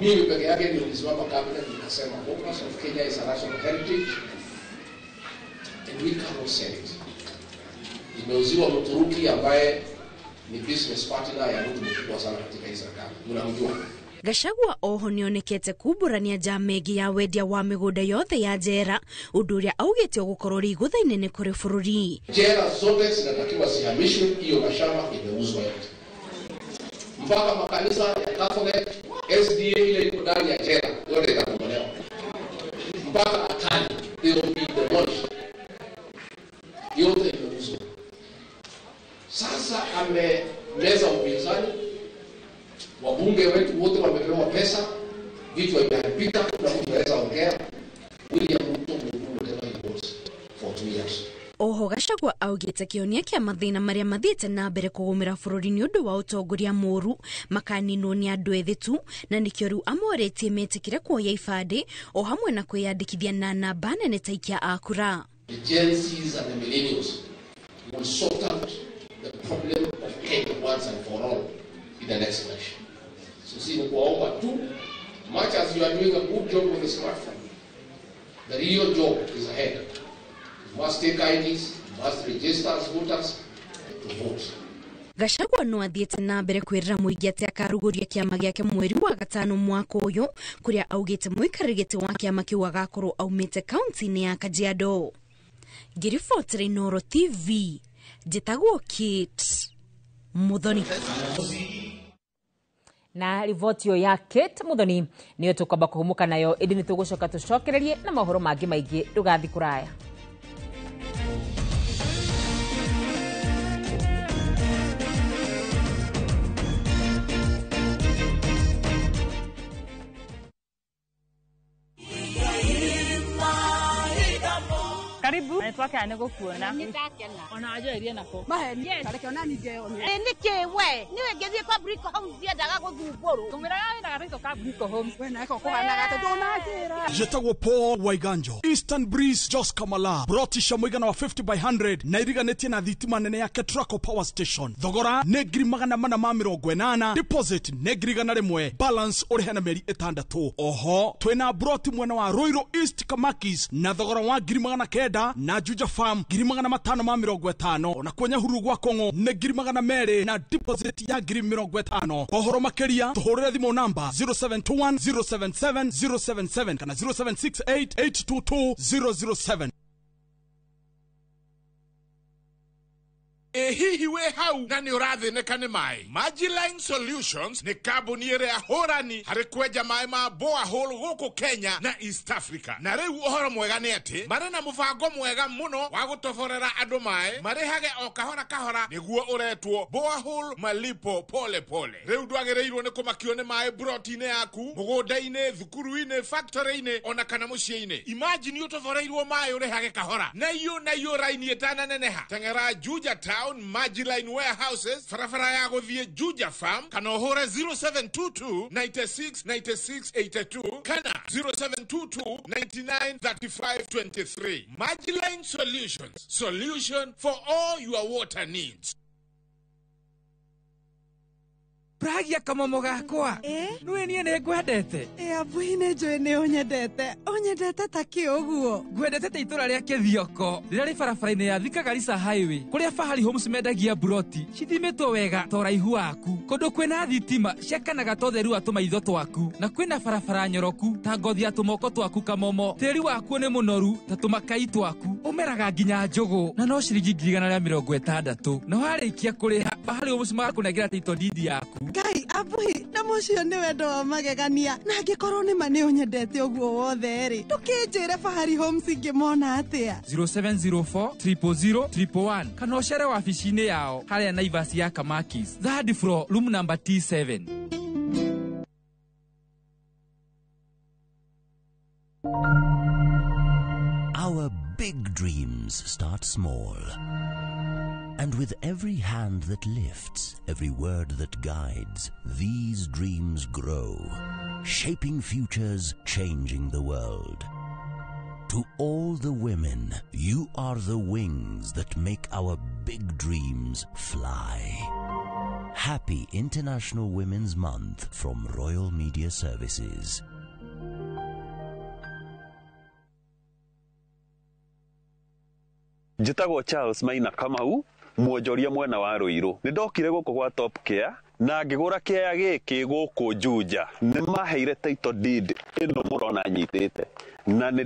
Mimi peke yake ndio nilisimama cabinet nikasema Bomas of Kenya is a national heritage and we cannot sell it. Imeuziwa Mturuki ambaye ni business partner ya mtu mkubwa sana katika hii serikali. Mnamjua. Gachagua oho nĩonekete kumbũrania njama ĩngĩ ya wendia wa mĩgũnda yothe ya njera, ũndũ ũrĩa augĩte ũgũkorwo ũrĩ igũtha inene kũrĩ bũrũri. Jela zote zinatakiwa zihamishwe, hiyo mashamba imeuzwa yote. Mpaka makanisa ya Catholic, SDA ile iko ndani ya jela yote itabomolewa. Mpaka Atani, they will be demolished. Yote imeuzwa. Sasa amemeza upinzani, wabunge wetu wote wamepewa pesa, vitu vimeharibika, na mtu anaweza ongea. William Ruto will do whatever he wants for 2 years. Oho Gachagua augĩte kĩhonia kĩa mathĩna marĩa mathiĩte na mbere kũgũmĩra bũrũri nĩ ũndũ wa ũtongoria mũũru makaninwo nĩ andũ ethĩ tu, na nĩkĩo rĩu amorĩtie metĩkĩre kuoya ibandĩ o hamwe na kwĩyandĩkithia na namba nene ta aikia a kura. The Gen Zs and the millennials will sort out the problem of Kenya once and for all in the next election. So si ni kuwaomba tu, much as you are doing a good job with the smartphone, the real job is ahead. You must take IDs, you must register as voters to vote. Gachagua no athiĩte na mbere kwĩrĩra mũingĩ atĩ akarugũria kĩama gĩake mweri wa gatano mwaka ũyũ, kũrĩa augĩte mũikarĩri gĩtĩ wa kĩama kĩu agakorwo aumĩte kaunti-inĩ ya Kajiado. Ngĩribotera Inooro TV, njĩtagwo Kate Muthoni. Na riboti ĩyo ya Kate Muthoni nĩyo tũkwamba kũhũmũka nayo, ĩndĩ nĩ tũgũcoka tũcokererie na mohoro mangĩ maingĩ. Ndũgathiĩ kũraya. Karibu. Nitwakena nĩ gũkuona. Nĩndakena. Ona anjĩrĩrie nako. Maheni, reke ona niĩ ngeyonere. Ĩ nĩkĩ we? Nĩwe ngĩthiĩ kwa Brico Homes ndiendaga gũthumbũrwo. Tũmĩraga wĩra gathaitũ ka Brico Homes. We nako kũhanaga atĩ ndũnanjĩra. Njĩtagwo Paul Waiganjo. Eastern Breeze Jos Kamala. Broti mũigana wa 50 by 100 na iriganĩtie na thitima nene ya Ketraco Power Station. Thogora nĩ 480,000, deposit nĩ 100,000, balance ũrĩhe na mĩeri 6. Oho twĩna broti mwena wa Ruiru East Kamakis na thogora wa 900,000 na Juja Farm 550,000, ona kwa Nyahururu gwa Kong'o nĩ 200,000 na deposit ya 50,000. Kwa ũhoro makĩria tũhũrĩre thimũ namba 0721 077 077 kana 0768 822 007. Ĩ hihi wĩ hau na nĩ ũrathĩnĩka nĩ maĩ? Magiline Solutions nĩ kambuni ĩrĩa hũrani harĩ kwenja maĩ ma borehole gũkũ Kenya na East Africa. Na rĩu ũhoro mwega nĩ atĩ marĩ na mũbango mwega mũno wa gũtoborera andũ maĩ marĩhage o kahora kahora, nĩguo ũretwo borehole malipo pole pole. Rĩu ndwagĩrĩirwo nĩ kũmakio nĩ maĩ broti-inĩ yaku, mũgũnda-inĩ, thukuru-inĩ, factory-inĩ ona kana mũciĩ-inĩ. Imagine ũtoboreirwo maĩ ũrĩhage kahora na iyo raini ĩtananeneha. Teng'era Juja Town Magiline Warehouses, barabara ya gũthiĩ Juja Farm, kana ũhũre 0722 96 96 82 kana 0722 99 35 23. Magiline Solutions, solution for all your water needs. Pragia kamomo gakwa. Nĩwe niĩ nĩ ngwendete. Ĩ abuhi nĩ njũĩ nĩ ũnyendete. Ũnyendete ta kĩ ũguo? Ngwendete ta itũra rĩa Kĩthioko rĩrĩa rĩ barabara-inĩ ya Thika Garissa Highway, kũrĩa Fahari Homes mendagia buroti cithimĩtwo wega ta ũraihu waku, kũndũ kwĩna thitima ciakanaga ta ũtheru wa tũmaitho twaku, na kwĩna barabara nyoroku ta ngothi ya tũmoko twaku kamomo. Tĩri wakuo nĩ mũnoru ta tũmakai twaku, ũmeraga nginya njũgũ na no ciringi 160,000. Na warĩkia kũrĩha Fahari Homes magakũnengera title deed yaku. Ngai abuhi na mũcio nĩ wendo wa magegania, na angĩkorwo nĩ ma nĩ ũnyendete ũguo wothe rĩ, ndũkĩnjĩre Fahari Homes ingĩmona atĩa? 0704 000 111 kana ũcere wabici-inĩ yao harĩa Naivas ya Kamakis, third floor, room number T7. Our big dreams start small. And with every hand that lifts, every word that guides, these dreams grow, shaping futures, changing the world. To all the women, you are the wings that make our big dreams fly. Happy International Women's Month from Royal Media Services. Njĩtagwo Charles Maina Kamau, mwonjoria mwena wa Ruiru. Nĩ ndokire gũkũ gwa Top Care na ngĩgũra kĩaya gĩkĩ gũkũ Juja. Nĩ maheire title deed ĩno mũrona nyitĩte na nĩ